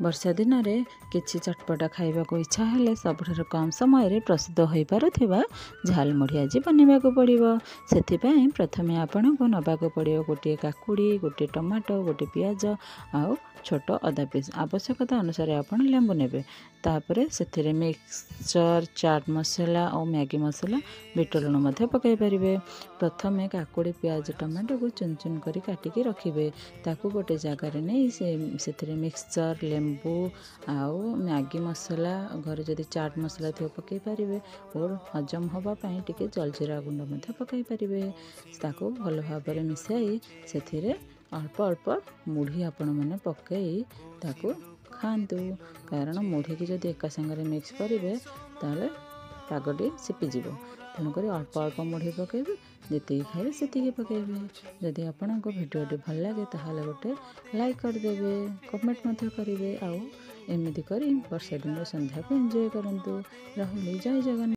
ବର୍ଷା ଦିନରେ କିଛି ଚଟପଟା ଖାଇବାକୁ ଇଚ୍ଛା ହେଲେ ସବୁଠାରୁ କମ୍ ସମୟରେ ପ୍ରସ୍ତୁତ ହୋଇପାରୁଥିବା ଝାଲମୁଢ଼ି ଆଜି ବନେଇବାକୁ ପଡ଼ିବ। ସେଥିପାଇଁ ପ୍ରଥମେ ଆପଣଙ୍କୁ ନେବାକୁ ପଡ଼ିବ ଗୋଟିଏ କାକୁଡ଼ି, ଗୋଟିଏ ଟମାଟୋ, ଗୋଟିଏ ପିଆଜ ଆଉ ଛୋଟ ଅଦା ପିସ୍। ଆବଶ୍ୟକତା ଅନୁସାରେ ଆପଣ ଲେମ୍ବୁ ନେବେ। ତାପରେ ସେଥିରେ ମିକ୍ସଚର୍, ଚାଟ୍ ମସଲା ଆଉ ମ୍ୟାଗି ମସଲା, ବିଟ ଲୁଣ ମଧ୍ୟ ପକାଇ ପାରିବେ। ପ୍ରଥମେ କାକୁଡ଼ି, ପିଆଜ, ଟମାଟୋକୁ ଚୁନ ଚୁନ କରି କାଟିକି ରଖିବେ। ତାକୁ ଗୋଟେ ଜାଗାରେ ନେଇ ସେଥିରେ ମିକ୍ସଚର୍, ଲେମ୍ବୁ ଆଉ ମ୍ୟାଗି ମସଲା, ଘରେ ଯଦି ଚାଟ୍ ମସଲା ଥିବ ପକାଇ ପାରିବେ ଓ ହଜମ ହେବା ପାଇଁ ଟିକେ ଜଲଜିରା ଗୁଣ୍ଡ ମଧ୍ୟ ପକାଇ ପାରିବେ। ତାକୁ ଭଲ ଭାବରେ ମିଶାଇ ସେଥିରେ ଅଳ୍ପ ଅଳ୍ପ ମୁଢ଼ି ଆପଣମାନେ ପକାଇ ତାକୁ ଖାଆନ୍ତୁ, କାରଣ ମୁଢ଼ିକି ଯଦି ଏକା ସାଙ୍ଗରେ ମିକ୍ସ କରିବେ ତାହେଲେ ପାଗଟି ସିପିଯିବ। ତେଣୁକରି ଅଳ୍ପ ଅଳ୍ପ ମୁଢ଼ି ପକାଇବେ, ଯେତିକି ଖାଇବେ ସେତିକି ପକାଇବେ। ଯଦି ଆପଣଙ୍କୁ ଭିଡ଼ିଓଟି ଭଲ ଲାଗେ ତାହେଲେ ଗୋଟେ ଲାଇକ୍ କରିଦେବେ, କମେଣ୍ଟ ମଧ୍ୟ କରିବେ ଆଉ ଏମିତି କରି ବର୍ଷା ଦିନର ସନ୍ଧ୍ୟାକୁ ଏନ୍ଜୟ କରନ୍ତୁ। ରହିଲି, ଜୟ ଜଗନ୍ନାଥ।